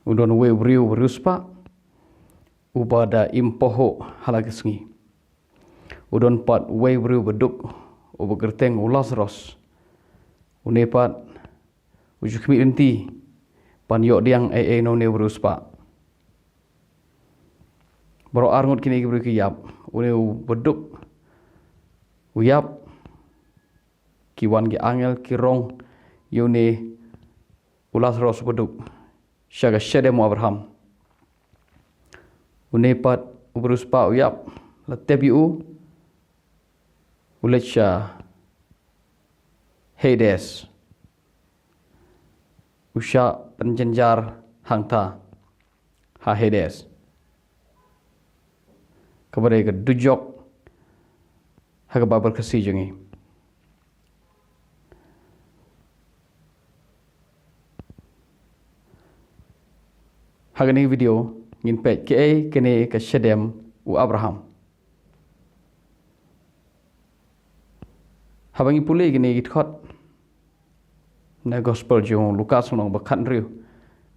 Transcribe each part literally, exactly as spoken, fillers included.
U don uwei u briew u riewspah, uba da im pohuh ha la ka sngi. U don pat uwei u briew baduk, uba kyrteng u Lasaros. Une pat, u ju khmih lynti, ban ïoh pdiang ei ei na une u riewspah. Baroh ar ngut kine ki briew ki ïap, une u baduk, u ïap, ki wan ki angel, ki rong, ïa une u Lasaros baduk, sha ka shadem u Abraham. Une pat u riewspah u ïap, la tep ïa u, u leit sha Hades. U shah pynjynjar hangta ha Hades. Kaba dei ka dujok ha ka Baibl Khasi jong ngi. Ha kane ka video ngin peit kaei kane ka shadem u Abraham. Haba ngi pule kine ki dkhot na gospel jong u Lukas lynnong ba khathynriew,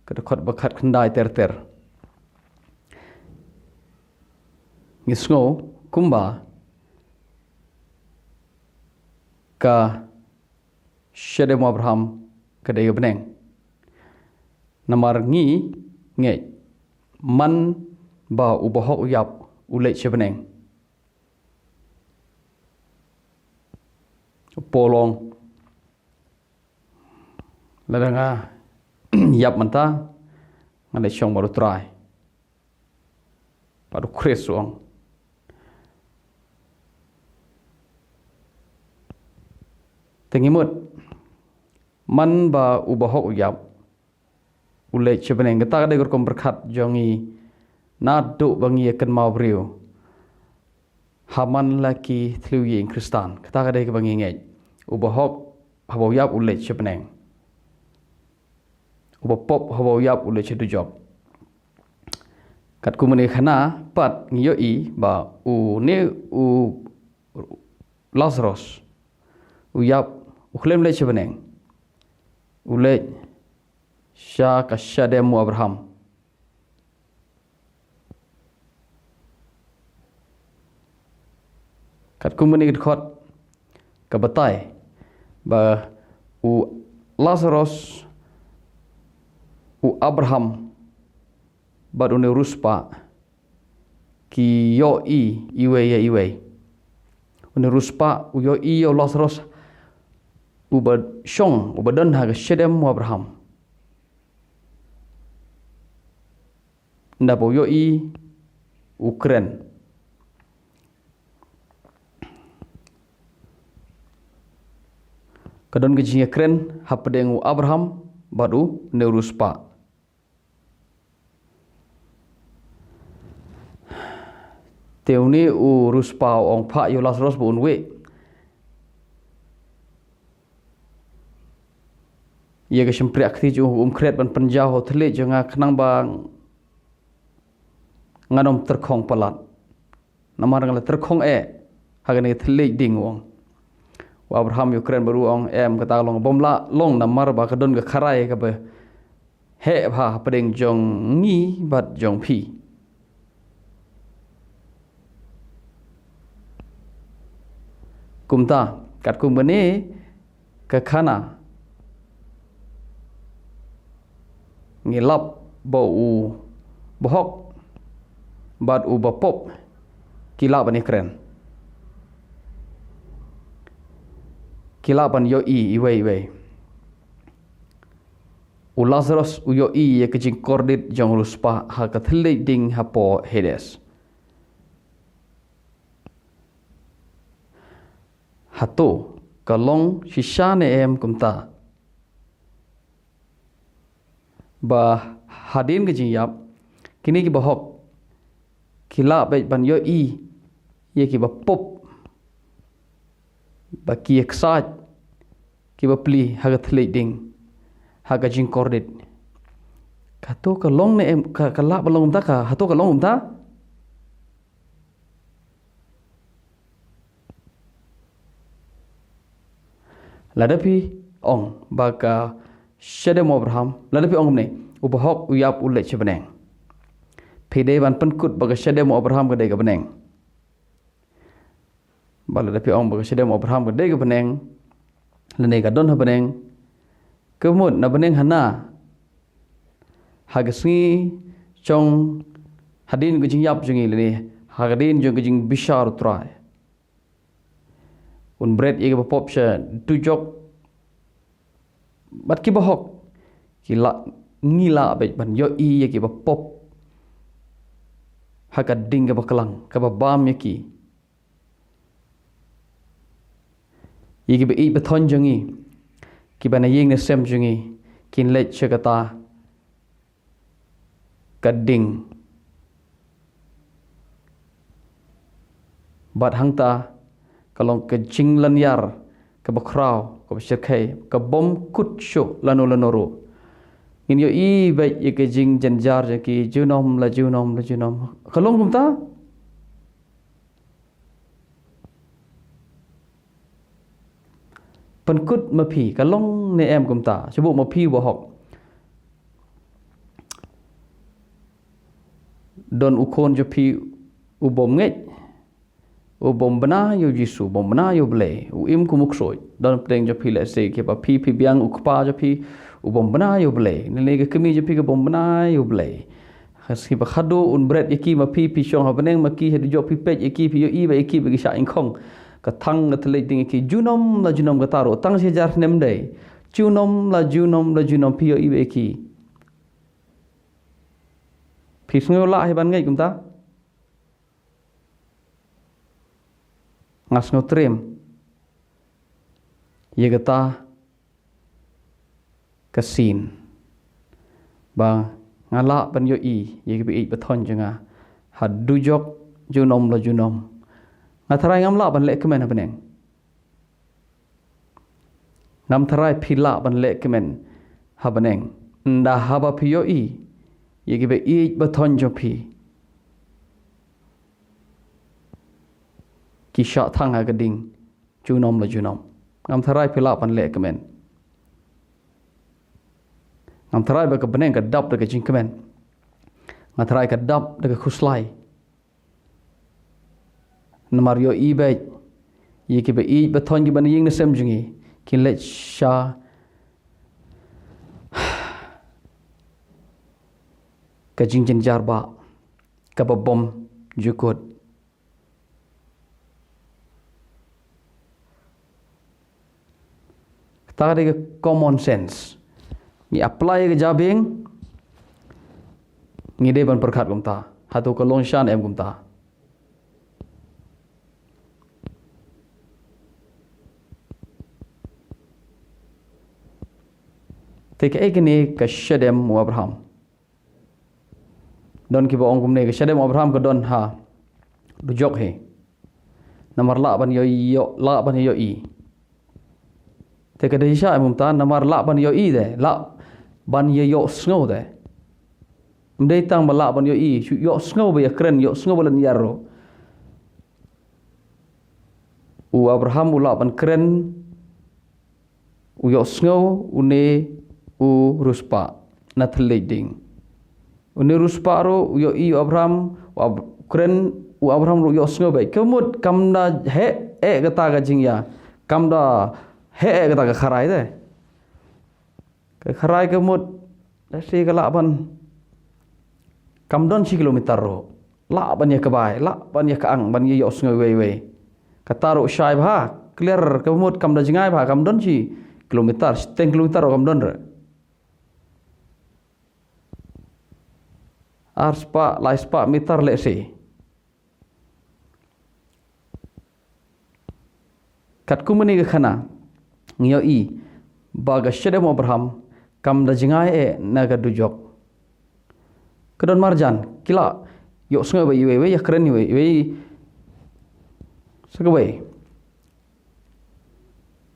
ka dkhot ba khatkhyndai ter ter, ngi sngew kumba ka shadem u Abraham ka dei ka bneng. Namar ngi ngeit, man ba u bahok u ïap u leit sha bneng. U Paul u ong, lada nga ïap mynta, ngan leit shong bad u Trai, bad u Khrist, u ong. Te ngi mut, man ba u bahok u ïap u leit sha bneng, kata ka dei ka rukom pyrkhat jong ngi naduh ba ngi ïa kynmaw briew. Ha man la ki thliew ïing Khristan, kata ka dei kaba ngi ngeit. U bahok haba u ïap u leit sha bneng. U bapop haba u ïap u leit sha dujok. Katkum kane ka khana pat ngi ïohi ba une u Lasaros u ïap, u khlem leit sha bneng. U leit sha ka shadem u Abraham. Katkum kane ka dkhot ka batai ba u Lasaros, u Abraham bad une u riewspah ki ïohi iwei ïa iwei. Une u riewspah u ïohi ïa u Lasaros uba shong, uba don ha ka shadem u Abraham. Ynda ba u ïohi u kren. Ka don ka jingïakren hapdeng u Abraham bad une u riewspah. Te une u riewspah u ong, phah ïa u Lasaros ba un weh ïa ka shympriahkti jong u, um khriat ban pynjaw ha u thylliej jong nga khnang ba ngan ym tyrkhong palat. Namar nga la tyrkhong eh ha kane ka thylliej ding, u ong. U Abraham u kren bad u, u ong, em, kata ka long bym lah long namar ba ka don ka kharai kaba heh bha hapdeng jong ngi bad jong phi. Kumta, katkum kane ka khana, ngi lap ba u bahok bad u bapop ki lah ban ïakren. Ki lah ban ïohi iwei iwei. U Lasaros u ïohi ïa ka jingkordit jong u riewspah ha ka thylliej ding hapoh Hades. Hato ka long shisha ne em kumta? Ba hadien ka jingïap, kine ki bahok ki lah beit ban ïohi ïa ki bapop ba ki ïaksaid, ki bapli ha ka thylliej ding, ha ka jingkordit. Hato ka long ne em, ka, ka lah ban long kumta ka, hato ka long kumta? Lada phi ong ba ka shadem u Abraham, lada phi ong kumne, u bahok u ïap u leit sha bneng. Phi dei ban pynkut ba ka shadem u Abraham ka dei ka bneng. Ba lada phi ong ba ka shadem u Abraham ka dei ka bneng, lane ka don ha bneng, ka mut na bneng hana, ha ka sngi jong, hadien ka jingïap jong ngi, lane hadien jong ka jingbishar u Trai, un bret ïa ki bapop sha dujok, bad ki bahok ki la, ngi lah beit ban ïohi ïa ki bapop ha ka ding kaba klang, kaba bam ïa ki. Ïa kiba ïeit ba thoiñ jong ngi, kiba na ïing na sem jong ngi, kin leit sha kata ka ding. Bad hangta ka long ka jinglynñiar kaba khraw, kaba shyrkhei, ka bym kut shuh lano lano ruh. Ngin ïohi beit ïa ka jingjynjar jong ki junom la junom la junom. Ka long kumta? Pynkut ma phi, ka long ne em kumta? Shu buh ma phi u bahok. Don u khun jong phi u bym ngeit, u bym bna ïa u Jisu, u bym bna ïa u Blei, u im kum u ksuid. Don pdeng jong phi lehse kiba phi, phi biang u kpa jong phi u bym bna ïa u Blei, ne lei ka kmie jong phi ka bym bna ïa u Blei. Ha sngi ba khadduh un bret ïa ki ma phi, phi shong ha bneng ma ki, ha dujok phi peit ïa ki, phi ïohi beit ïa ki ba ki shah ingkhong. Ka thang ka thylliej ding ïa ki junom la junom, kata ruh tang shi hajar snem dei. Junom la junom la junom phi ïohi beit ïa ki. Phi sngew lah hi ban ngeit kumta? Nga sngew triem ïa kata ka sien ba nga lah ban ïohi ïa kiba ïeit ba thoiñ jong nga ha dujok junom la junom. Nga tharai ngam lah ban leh kmen ha bneng. Ngam tharai phi lah ban leh kmen ha bneng, ynda haba phi ïohi ïa kiba ïeit ba thoiñ jong phi ki shah thang ha ka ding junom la junom. Ngam tharai phi lah ban leh kmen. Ngam tharai ba ka bneng ka dap da ka jingkmen. Nga tharai ka dap da ka khuslai. Namar ïohi beit ïa kiba ïeit ba thoiñ, kiba na ïing na sem jong ngi, kin leit sha ka jingjynjar ba kaba bym jukut. Kata ka dei ka common sense. Ngi apply ka jabieng, ngi dei ban pyrkhat kumta. Hato ka long shisha ne em kumta? Te kaei kane ka shadem u Abraham? Don kiba ong kumne, ka shadem u Abraham ka don ha dujok hi. Namar lah ban ïoh, ïoh, lah ban ïohi. Te ka dei shisha em kumta? Namar lah ban ïohi de, lah ban ïohsngew de. Ym dei tang ba lah ban ïohi, shu ïohsngew ba ïakren, ïohsngew ba lynñiar ruh. U Abraham u lah ban kren, u ïohsngew une u riewspah na thylliej ding. Une u riewspah ruh u ïohi u Abraham, u Ab-, kren, u Abraham ruh u ïohsngew beit. Ka mut kam da heh eh kata ka jingïa, kam da heh eh kata ka kharai de. Ka kharai ka mut, lehse ka lah ban, kam don shi kilometer ruh. Lah ban ïa kbai, lah ban ïa ka ang, ban ïa ïohsngew iwei iwei. Kata ruh shai bha, clear, ka mut kam da jngai bha, kam don shi kilometer, shiteng kilometer ruh kam don re. Ar spah, lai spah meter lehse. Katkum kane ka khana, ngi ïohi ba ka shadem u Abraham kam da jngai eh na ka dujok. Ka don marjan, ki la ïohsngew beit iwei iwei, ïakren iwei iwei. Sa kawei,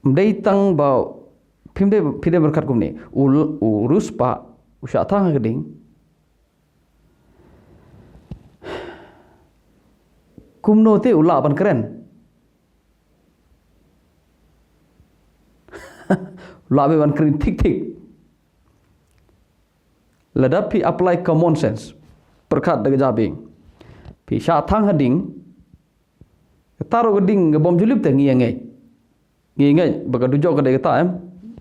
ym dei tang ba, phim dei, phi dei pyrkhat kumne, u, u riewspah u shah thang ha ka ding. Kumno te u lah ban kren? U lah beit ban kren thik thik. Lada phi apply common sense, pyrkhat da ka jabieng, phi shah thang ha ding, kata ruh ka ding ka bym ju lip te ngi ïa ngeit. Ngi ngeit ba ka dujok ka dei kata, em.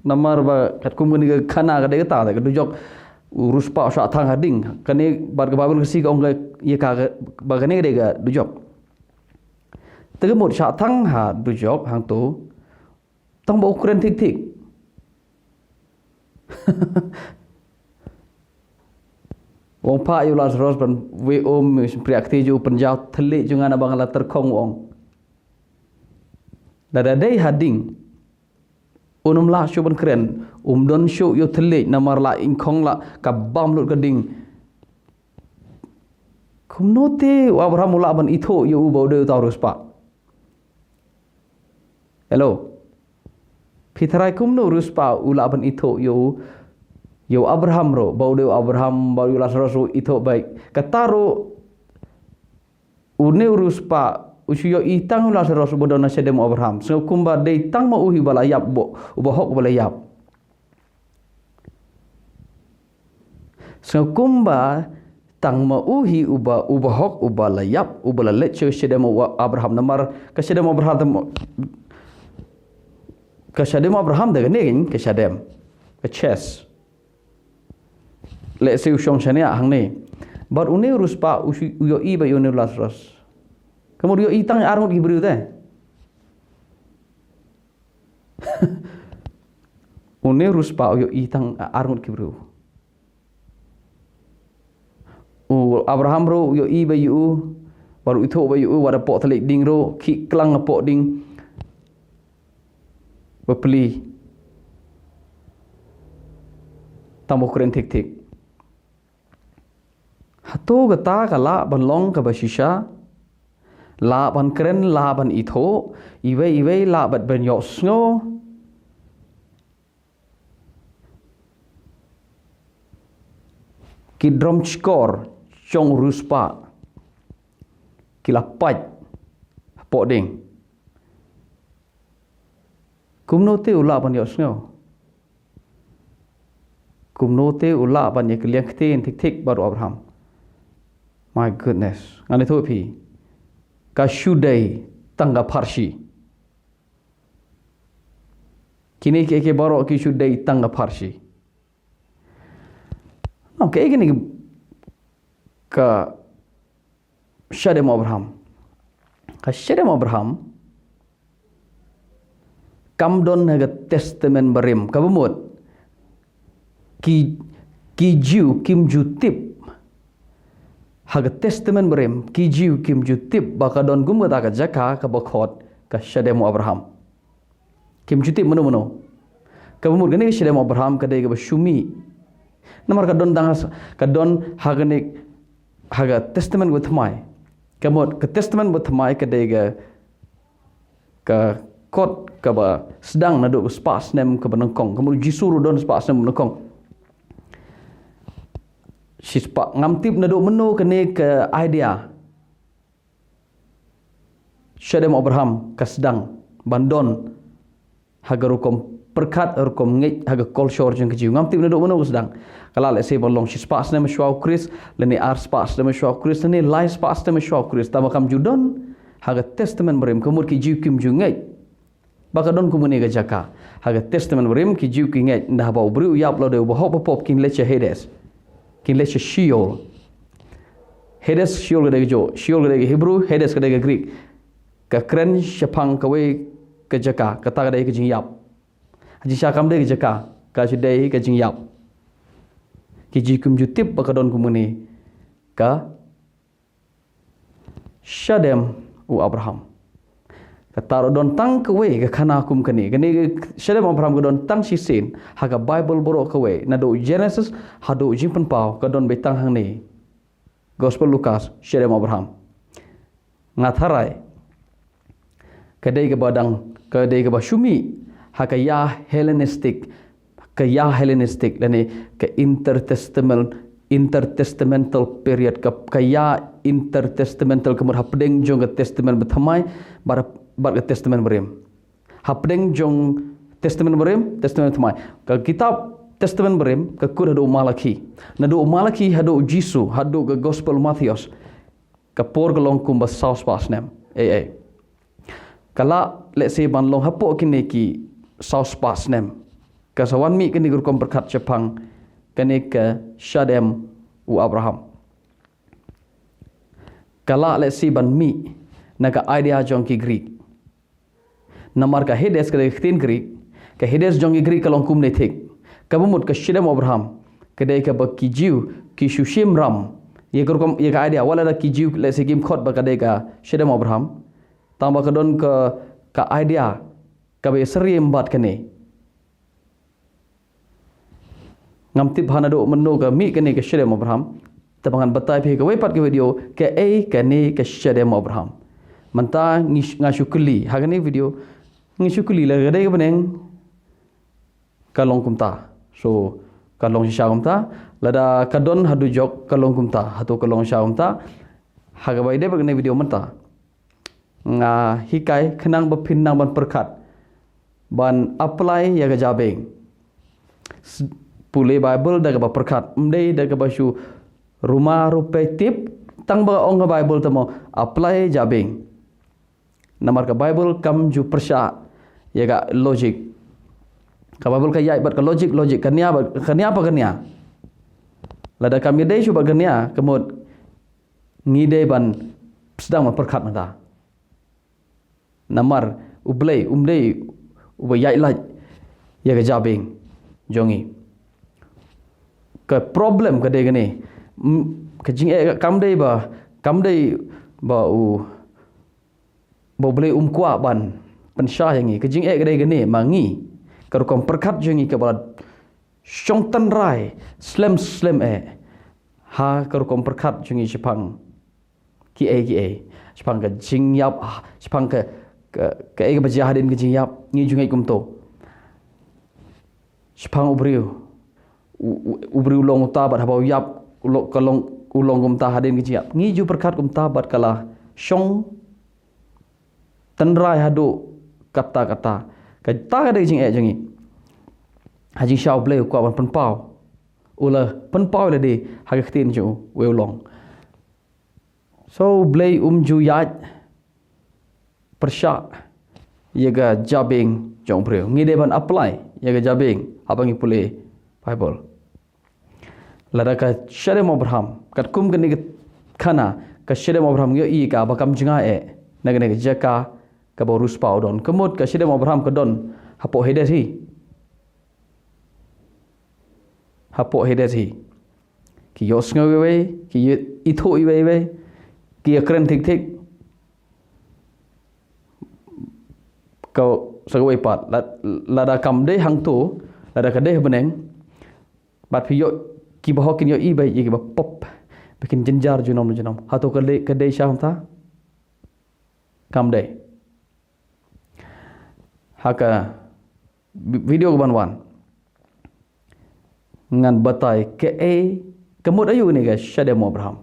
Namar ba katkum kane ka khana ka dei kata, ka dujok u riewspah u shah thang ha ding. Kane bad ka Baibl Khasi ka ong ka ïa ka, ka, ba kane ka dei ka dujok. Te ka mut shah thang ha dujok hangto, tang ba u kren thik thik. U ong, phah ïa u Lasaros ban weh um, shympriah kti jong u, pynjaw thylliej jong nga na ba nga la tyrkhong, u ong. Lada dei ha ding, un ym lah shuh ban kren, um don shuh ïa u thylliej namar la ingkhong, la ka bam lut ka ding. Kumno te u Abraham u lah ban ithuh ïa u ba u dei uta u riewspah? Hello. Phi tharai kumno u riewspah u lah ban ithuh ïa u, ïa u Abraham ruh ba u dei u Abraham, ba u Lasaros ruh ithuh beit. Kata ruh une u riewspah u shu ïohi tang u Lasaros uba don na shadem u Abraham. Sngewbha kumba dei tang ma u hi uba la ïap, uba, uba hok uba la ïap. Sngewbha kumba tang ma u hi uba, uba hok uba la ïap, uba la leit sha shadem u Abraham, namar ka shadem u Abraham, ka shadem u Abraham da kane ka shadem, ka chest. Lehse u shong shane hangne. Bad une u riewspah u shu, u ïohi beit ïa une u Lasaros. Ka mut u ïohi tang arngut ki briew te. Une u riewspah u ïohi tang arngut ki briew. U Abraham ruh u ïohi beit ïa u, bad u ithuh beit ïa u, wat hapoh thylliej ding ruh, khih klang hapoh ding. Bapli. Tang ba u kren thik thik. Hato kata ka lah ban long kaba shisha? Lah ban kren, lah ban ithuh, iwei iwei lah bad ban ïohsngew. Ki drum shkor jong u riewspah ki la pait hapoh ding. Kumno te u lah ban ïohsngew? Kumno te u lah ban ïakylliang ktien thik thik bad u Abraham? My goodness. Ngan ïathuh ïa phi. Ka shu dei tang ka pharshi. Kine kiei kiei baroh ki shu dei tang ka pharshi. Nangta kaei kane ka shadem u Abraham? Ka shadem u Abraham kam don ha ka Testament Barim. Kaba mut, ki, ki Jiw kim ju tip. Ha ka Testament Barim, ki Jiw kim ju tip ba ka don kum kata ka jaka kaba khot ka shadem u Abraham. Kim ju tip mano mano. Kaba mut kane ka shadem u Abraham ka dei kaba shu mih. Namar ka don tang ha, ka don ha kane, ha ka Testament ba thymmai. Ka mut ka Testament ba thymmai ka dei ka, ka kot kaba sdang naduh ka spah snem kaba nyngkong. Ka mut u Jisu ruh u don spah snem ba nyngkong. Shispah, ngam tip naduh mynno kane ka idea shadem u Abraham ka sdang ban don ha ka rukom pyrkhat, rukom ngeit, ha ka culture jong ki Jiw. Ngam tip naduh mynno ka sdang. Ka lah lehse ban long shispah snem shuwa u Khrist, lane arspah snem shuwa u Khrist, lane laispah snem shuwa u Khrist. Tangba kam ju don ha ka Testament Barim, ka mut ki Jiw kim ju ngeit ba ka don kumne ka jaka. Ha ka Testament Barim ki Jiw ki ngeit, ynda haba u briew u ïap, lada u ba hok ba pop, kin leit sha Hades. Kin leit sha Sheol. Hades, Sheol ka dei ka Jiw, Sheol ka dei ka Hebrew, Hades ka dei ka Greek. Ka kren shaphang kawei ka jaka, kata ka dei ka jingïap. Ha jingshisha kam dei ka jaka, ka ju dei ka jingïap. Ki Jiw kim ju tip ba ka don kumne ka shadem u Abraham. Kata ruh don tang kawei ka khana kum kane. Kane ka shadem u Abraham ka don tang shisien ha ka Baibl baroh kawei, naduh Genesis haduh Jingpynpaw ka don beit tang hangne. Gospel Lukas, shadem u Abraham. Nga tharai ka dei kaba dang, ka dei kaba shu mih ha ka ïa Hellenistic, ka ïa Hellenistic, lane ka intertestamental, intertestamental period, ka, ka ïa intertestamental, ka mut hapdeng jong ka Testament Bathymmai bad, bad ka Testament Barim. Hapdeng jong Testament Barim, Testament Bathymmai. Ka kitab Testament Barim, ka kut haduh Malaki. Naduh Malaki haduh Jisu, haduh ka Gospel Mathaios, ka por ka long kumba saw spah snem. Ei, ei. Ka lah lehse ban long hapoh kine ki saw spah snem. Ka sa wan mih kane ka rukom pyrkhat shaphang kane ka shadem u Abraham. Ka lah lehse ban mih na ka idea jong ki Greek. Namar ka Hades ka dei ka ktien Greek, ka Hades jong ki Greek ka long kumne thik. Kaba mut ka shadem Abraham ka dei kaba ki Jiw ki shu shim ram ïa ka rukom, ïa ka idea, wat la da ki Jiw lehse kim khot ba ka dei ka shadem Abraham. Tang ba ka don ka, ka idea kaba ïasyriem bad kane. Ngam tip ha naduh mynno ka mih kane ka shadem Abraham. Te ba ngan batai phi kawei pat ka video kaei kane ka shadem Abraham. Mynta ngi sh-, nga shu kylli ha kane video, ngi shu kylli la ka dei ka bneng ka long kumta. So ka long shisha kumta, lada ka don ha dujok ka long kumta, hato ka long shisha kumta. Ha kaba ïadei bad kane video mynta nga hikai khnang ba phin nang ban pyrkhat, ban apply ïa ka jabieng. S-, pule Bible da kaba pyrkhat, ym dei da kaba shu ruma rupai tip, tang ba ong ka Bible te mo apply jabieng. Namar ka Bible kam ju pyrshah ïa ka logic. Ka Bible ka ïaid bad ka logic, logic ka nia bad ka nia pa ka nia. Lada kam ïadei shuh bad ka nia, ka mut ngi dei ban sdang ban pyrkhat mynta. Namar U Blei um dei uba ïaid lait ïa ka jabieng jong ngi. Ka problem ka dei kane. M-, ka jingeh kam dei ba, kam dei ba u, ba U Blei um kwah ban pynshai ïa ngi. Ka jingeh ka dei kane, ma ngi, ka rukom pyrkhat jong ngi kaba la shong tynrai slem slem eh ha ka rukom pyrkhat jong ngi shaphang kiei kiei, shaphang ka jingïap, ah, shaphang ka, ka, kaei kaba jia hadien ka jingïap, ngi ju ngeit kumto. Shaphang u briew, u, u, u briew u long uta bad haba u ïap u long, ka long, u long kumta hadien ka jingïap. Ngi ju pyrkhat kumta bad ka la shong tynrai haduh katta katta. Kata ka dei ka jingeh jong ngi. Ha jingshisha U Blei u kwah ban pynpaw, u la pynpaw ïa lade ha ka ktien jong u, wei u long. So U Blei um ju ïaid pyrshah ïa ka jabieng jong u briew. Ngi dei ban apply ïa ka jabieng haba ngi pule Bible. Lada ka shadem Abraham, katkum kane ka khana, ka shadem Abraham ngi ïohi ka ba kam jngai eh na kane ka jaka kaba u riewspah u don. Ka mut ka shadem Abraham ka don hapoh Hades hi. Hapoh Hades hi. Ki ïohsngew iwei, ki ïoh ithuh iwei iwei, ki ïakren thik thik. Ka sa kawei pat, la-, lada kam dei hangto, lada ka dei ha bneng, bad phi ïoh kiba hok kin ïohi ba ïa kiba pop ba kin jynjar junom junom. Hato ka dei, ka dei shisha kumta? Kam dei. Ha ka vi-, video kaban wan ngan batai kaei, ka mut aïu kane ka shadem u Abraham.